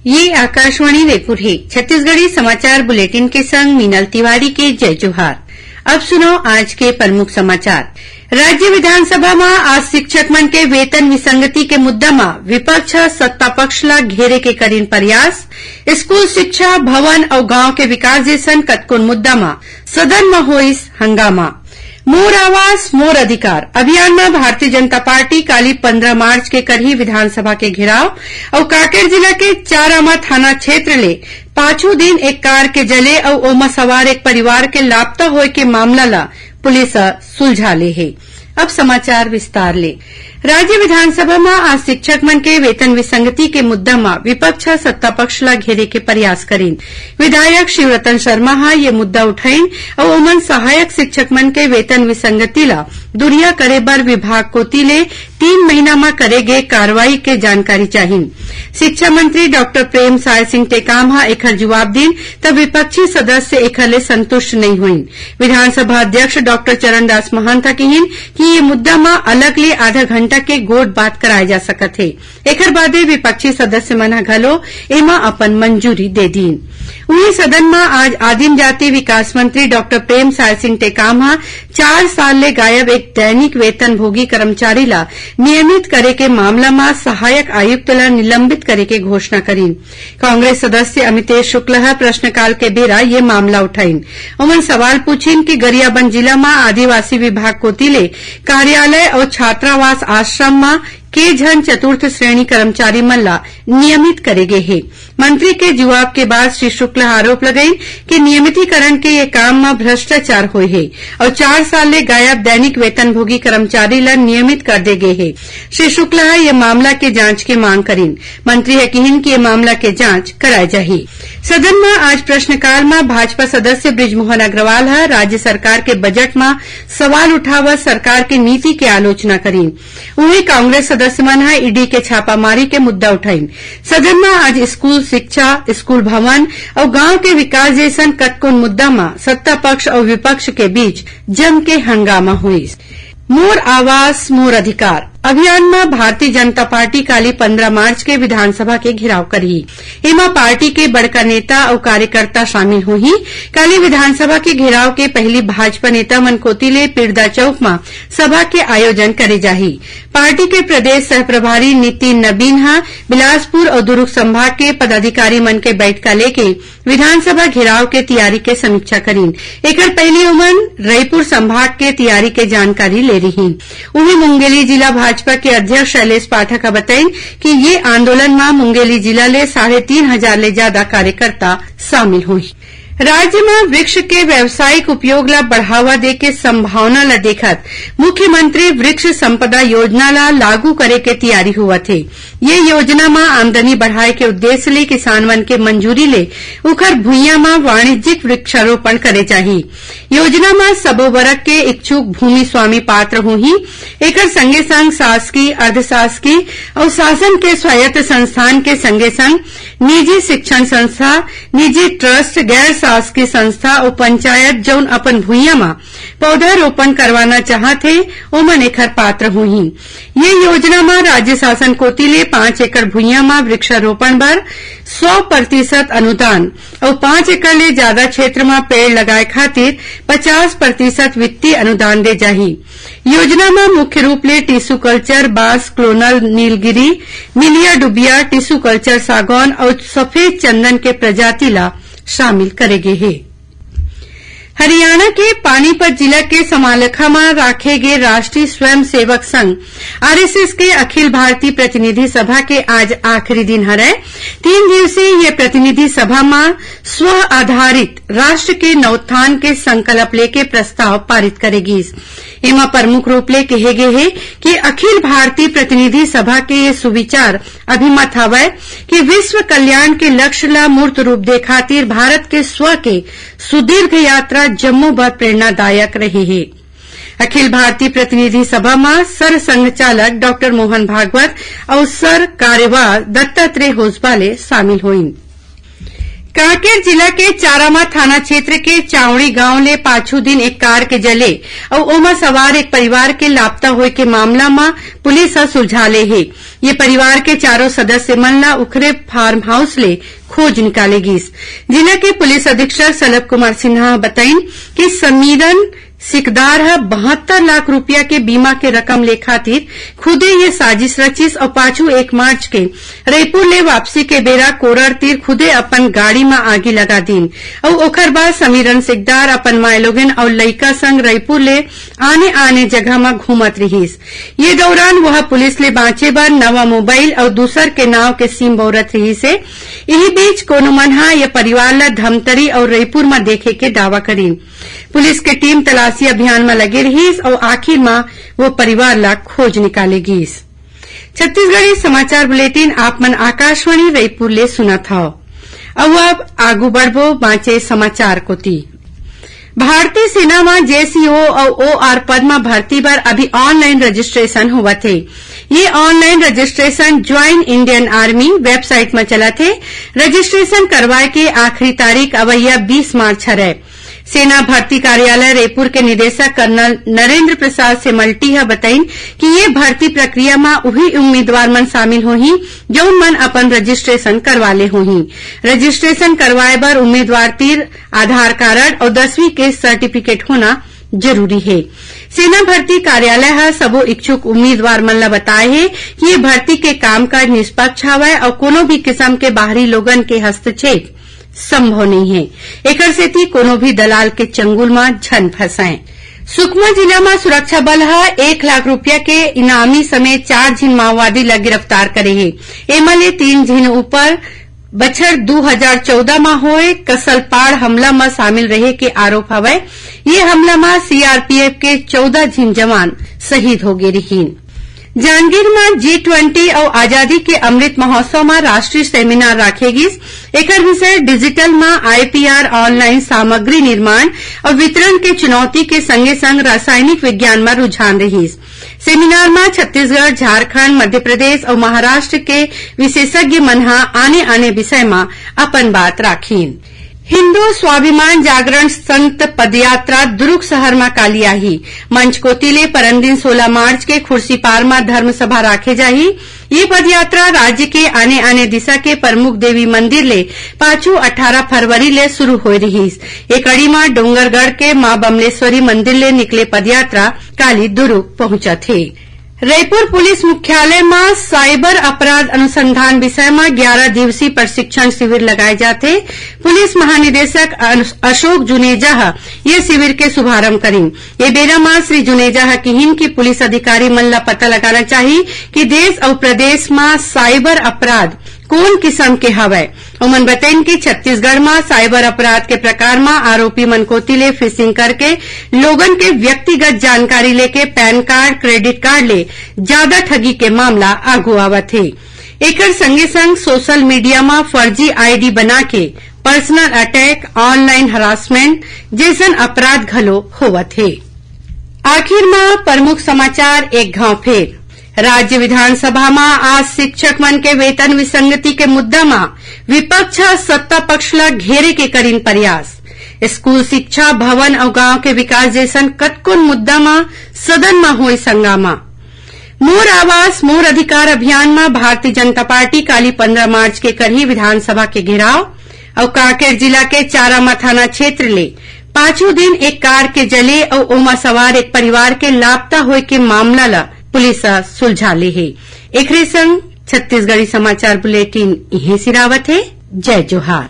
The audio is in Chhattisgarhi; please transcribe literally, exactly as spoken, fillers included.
ये आकाशवाणी रायपुर हे। छत्तीसगढ़ी समाचार बुलेटिन के संग मीनल तिवारी के जय जोहार। अब सुनो आज के प्रमुख समाचार। राज्य विधानसभा म आज शिक्षक मन के वेतन विसंगति के मुद्दा म विपक्ष ह सत्ता पक्ष ला घेरे के करिन प्रयास। स्कूल शिक्षा, भवन अउ गांव के विकास जैसन कतकोन मुद्दा म सदन म होइस हंगामा। मोर आवास, मोर अधिकार अभियान म भारतीय जनता पार्टी काली पंद्रह मार्च के करही विधानसभा के घेराव अउ कांकेर जिला के चारामा थाना क्षेत्र ले पाछू दिन एक कार के जले अउ ओमा सवार एक परिवार के लापता होए के मामला ल पुलिस ह सुलझा ले हे। अब समाचार विस्तार ले। राज्य विधानसभा म आज शिक्षक मन के वेतन विसंगति के मुद्दा म विपक्ष ह सत्ता पक्ष ल घेरे के प्रयास करिन। विधायक शिवरतन शर्मा ह ये मुद्दा उठाइन अउ ओमन सहायक शिक्षक मन के वेतन विसंगति ल दुरिहा करे बर विभाग कोति ले तीन महीना म करे गे कार्रवाई के जानकारी चाहिन। शिक्षा मंत्री डॉक्टर प्रेमसाय सिंह टेकाम ह एखर जवाब दीन, त विपक्षी सदस्य एखर ले संतुष्ट नइ होइन। विधानसभा अध्यक्ष डॉक्टर चरणदास महंत ह किहिन कि ये मुद्दा म अलग ले आधा घंटा के गोठ बात कराए जा सकत हे। एखर बादे विपक्षी सदस्य मन ह घलो एमा अपन मंजूरी दे दीन। उही सदन म आज आदिम जाति विकास मंत्री डॉक्टर प्रेमसाय सिंह टेकाम ह चार साल ले गायब एक दैनिक वेतनभोगी कर्मचारी ला नियमित करे के मामला म सहायक आयुक्त ला निलंबित करे के घोषणा करिन। कांग्रेस सदस्य अमितेश शुक्ल ह प्रश्नकाल के बेरा ये मामला उठाइन। ओमन सवाल पूछिन कि गरियाबंद जिला म आदिवासी विभाग कोति ले कार्यालय अउ छात्रावास आश्रम म के झन चतुर्थ श्रेणी कर्मचारी मन ला नियमित करे गे हे। मंत्री के जवाब के बाद श्री शुक्ल ह आरोप लगाइन कि नियमितीकरण के ये काम म भ्रष्टाचार होए हे अउ चार साल ले गायब दैनिक वेतनभोगी कर्मचारी ला नियमित कर दे गे हे। श्री शुक्ल ह ये मामला के जांच के मांग करिन। मंत्री ह किहिन कि ये मामला के जांच कराए जाही। सदन म आज प्रश्नकाल म भाजपा सदस्य बृजमोहन अग्रवाल ह राज्य सरकार के बजट म सवाल उठावत सरकार के नीति के आलोचना करिन। उहें, कांग्रेस सदस्य मन ह ईडी के छापामारी के मुद्दा उठाइन। सदन म आज स्कूल शिक्षा, स्कूल भवन अउ गांव के विकास जैसन कतकोन मुद्दा म सत्ता पक्ष अउ विपक्ष के बीच जम के हंगामा होइस। मोर आवास, मोर अधिकार अभियान म भारतीय जनता पार्टी काली पंद्रह मार्च के विधानसभा के घेराव करही। एमा पार्टी के बड़का नेता अउ कार्यकर्ता शामिल होही। काली विधानसभा के घेराव के पहिली भाजपा नेता मन कोति ले पिरदा चौक म सभा के आयोजन करे जाही। पार्टी के प्रदेश सह प्रभारी नितिन नबीन ह बिलासपुर अउ दुरूग संभाग के पदाधिकारी मन के बैठका लेके विधानसभा घेराव के तियारी के समीक्षा करिन। एकर पहिली ओमन रईपुर संभाग के तियारी के जानकारी ले रिहिन। उहें, मुंगेली जिला भाजपा के अध्यक्ष शैलेश पाठक ह बताइन कि ये आंदोलन म मुंगेली जिला ले साढ़े तीन हजार ले जादा कार्यकर्ता शामिल होही। राज्य म वृक्ष के व्यावसायिक उपयोग ल बढ़ावा दे के संभावना ल देखत मुख्यमंत्री वृक्ष संपदा योजना ल लागू करे के तियारी होवत हे। ये योजना म आमदनी बढ़ाए के उद्देश्य ले किसान मन के मंजूरी ले उखर भुइयां म वाणिज्यिक वृक्षारोपण करे जाही। योजना म सबो वर्ग के इच्छुक भूमि स्वामी पात्र होही। एकर संगे संग शासकीय, अर्धशासकीय अउ शासन के स्वायत्त संस्थान के संगे संग निजी शिक्षण संस्था, निजी ट्रस्ट, गैर शासकीय संस्था अउ पंचायत जउन अपन भुइयां म पौधा रोपण करवाना चाहत हे, ओमन एखर पात्र होही। ये योजना म राज्य शासन कोति ले पांच एकड़ भुइयां म वृक्षारोपण बर सौ प्रतिशत अनुदान अउ पांच एकड़ ले जादा क्षेत्र म पेड़ लगाए खातिर पचास प्रतिशत वित्तीय अनुदान दे जाही। योजना म मुख्य रूप ले टिश्यू कल्चर, बांस, क्लोनल नीलगिरी, मिलिया डुबिया, टिश्यू कल्चर सागौन अउ सफेद चंदन के प्रजाति ला शामिल करे गे हे। हरियाणा के पानीपत जिला के समालखा म राखे गे राष्ट्रीय स्वयंसेवक संघ, आरएसएस, के अखिल भारतीय प्रतिनिधि सभा के आज आखिरी दिन हरय। तीन दिवसीय ये प्रतिनिधि सभा म स्व आधारित राष्ट्र के नवोत्थान के संकल्प लेके प्रस्ताव पारित करे गीस। एमा प्रमुख रूप ले कहे गे हे कि अखिल भारतीय प्रतिनिधि सभा के ये सुविचार अभिमत हवय कि विश्व कल्याण के लक्ष्य ला मूर्त रूप दे खातिर भारत के स्व के सुदीर्घ यात्रा जम्मो बर प्रेरणादायक रहे हे। अखिल भारतीय प्रतिनिधि सभा म सर संघ चालक डॉक्टर मोहन भागवत अउ सर कार्यवाह दत्तात्रेय होसबाले शामिल होइन। कांकेर जिला के चारामा थाना क्षेत्र के चावड़ी गांव ले पाछू दिन एक कार के जले अउ ओमा सवार एक परिवार के लापता होए के मामला म पुलिस ह सुलझा ले हे। ये परिवार के चारों सदस्य मन ला उखरे फार्म हाउस ले खोज निकाले गिस। जिला के पुलिस अधीक्षक सलभ कुमार सिन्हा ह बताइन कि समीरन सिकदार ह बहत्तर लाख रुपया के बीमा के रकम ले खातिर खुदे ये साजिश रचिस अउ पाछू एक मार्च के रईपुर ले वापसी के बेरा कोरर तीर खुदे अपन गाड़ी म आगी लगा दीन अउ ओखर बाद समीरन सिकदार अपन मायलोगन अउ लइका संग रईपुर ले आने-आने जगह म घूमत रिहिस। ये दौरान वह पुलिस ले बांचे बर नवा मोबाइल अउ दूसर के नाव के सिम बउरत रिहिस हे। इही बीच कोनो मन ह ये परिवार ल धमतरी अउ रईपुर म देखे के दावा करीन। पुलिस के टीम तलाशी अभियान म लगे रिहिस अउ आखिर म वो परिवार ला खोज निकाले गिस। छत्तीसगढ़ी समाचार बुलेटिन आप मन आकाशवाणी रईपुर ले सुनत हव। अउ अब आगू बढ़बो बांचे समाचार कोती। भारतीय सेना म जेसीओ अउ ओआर पद म भर्ती बर अभी ऑनलाइन रजिस्ट्रेशन होवत हे। ये online registration join Indian army website म चलत हे। रजिस्ट्रेशन करवाए के आखिरी तारीख अवइया बीस मार्च हरय। सेना भर्ती कार्यालय रईपुर के निदेशक कर्नल नरेंद्र प्रसाद सेमल्टी ह बताइन कि ये भर्ती प्रक्रिया म उही उम्मीदवार मन शामिल होही, जउन मन अपन रजिस्ट्रेशन करवा ले होही। रजिस्ट्रेशन करवाए बर उम्मीदवार तीर आधार कारड अउ दसवीं के सर्टिफिकेट होना जरूरी हे। सेना भर्ती कार्यालय ह सबो इच्छुक उम्मीदवार मन ल बताए हे कि ये भर्ती के कामकाज निष्पक्ष हवय अउ कोनो भी किसम के बाहरी लोगन के हस्तक्षेप संभव नइ हे। एकर सेती कोनो भी दलाल के चंगुल म झन फंसय। सुकमा जिला म सुरक्षा बल ह एक लाख रुपया के इनामी समेत चार झिन माओवादी ल गिरफ्तार करे हे। एमा ले तीन झिन ऊपर बछर दू हजार चौदह म होए कसलपाड़ हमला म शामिल रहे के आरोप हवय। ये हमला म सीआरपीएफ के चौदह झिन जवान शहीद होगे रिहीन। जांजगीर म जी ट्वेंटी अउ आजादी के अमृत महोत्सव म राष्ट्रीय सेमिनार राखे गिस। एकर विषय डिजिटल म आईपीआर, ऑनलाइन सामग्री निर्माण अउ वितरण के चुनौती के संगे-संग रासायनिक विज्ञान म रुझान रिहिस। सेमिनार म छत्तीसगढ़, झारखंड, मध्य प्रदेश अउ महाराष्ट्र के विशेषज्ञ मन ह आने-आने विषय म अपन बात राखिन। हिंदू स्वाभिमान जागरण संत पदयात्रा दुरूग शहर म काली आही। मंच कोति ले परन दिन सोला मार्च के खुर्सीपार म धर्मसभा राखे जाही। ये पदयात्रा राज्य के आने-आने दिशा के प्रमुख देवी मंदिर ले पाछू अठारह फरवरी ले शुरू होए रिहिस। ए कड़ी म डोंगरगढ़ के मां बमलेश्वरी मंदिर ले निकले पदयात्रा काली दुरूग पहुंचत हे। रईपुर पुलिस मुख्यालय म साइबर अपराध अनुसंधान विषय म ग्यारह दिवसीय प्रशिक्षण शिविर लगाए जाथे। पुलिस महानिदेशक अन-, अशोक जुनेजा ह ये शिविर के शुभारंभ करिन। ये बेरा म श्री जुनेजा ह किहिन कि पुलिस अधिकारी मन ल पता लगाना चाही कि देश अउ प्रदेश म साइबर अपराध कोन किसम के हवय। ओमन बतइन कि छत्तीसगढ़ म साइबर अपराध के प्रकार म आरोपी मन कोति ले फिशिंग करके लोगन के व्यक्तिगत जानकारी लेके पैन कार्ड, क्रेडिट कार्ड ले जादा ठगी के मामला आगू आवत हे। एकर संगे-संग सोशल मीडिया म फर्जी आईडी बना के पर्सनल अटैक, ऑनलाइन हरासमेंट जइसन अपराध घलो होवत हे। आखिर म प्रमुख समाचार एक घांव फेर। राज्य विधानसभा म आज शिक्षक मन के वेतन विसंगति के मुद्दा म विपक्ष ह सत्ता पक्ष ल घेरे के करिन प्रयास। स्कूल, शिक्षा, भवन अउ गांव के विकास जइसन कतकोन मुद्दा म सदन म होइस हंगामा। मोर आवास, मोर अधिकार अभियान म भारतीय जनता पार्टी काली पंद्रह मार्च के करही विधानसभा के घेराव। अउ कांकेर जिला के चारामा थाना क्षेत्र ले पाछू दिन एक कार के जले अउ ओमा सवार एक परिवार के लापता होए के मामला ल पुलिस ह सुलझा ले हे। एखरे संग छत्तीसगढ़ी समाचार बुलेटिन इहें सिरावत हे। जय जोहार।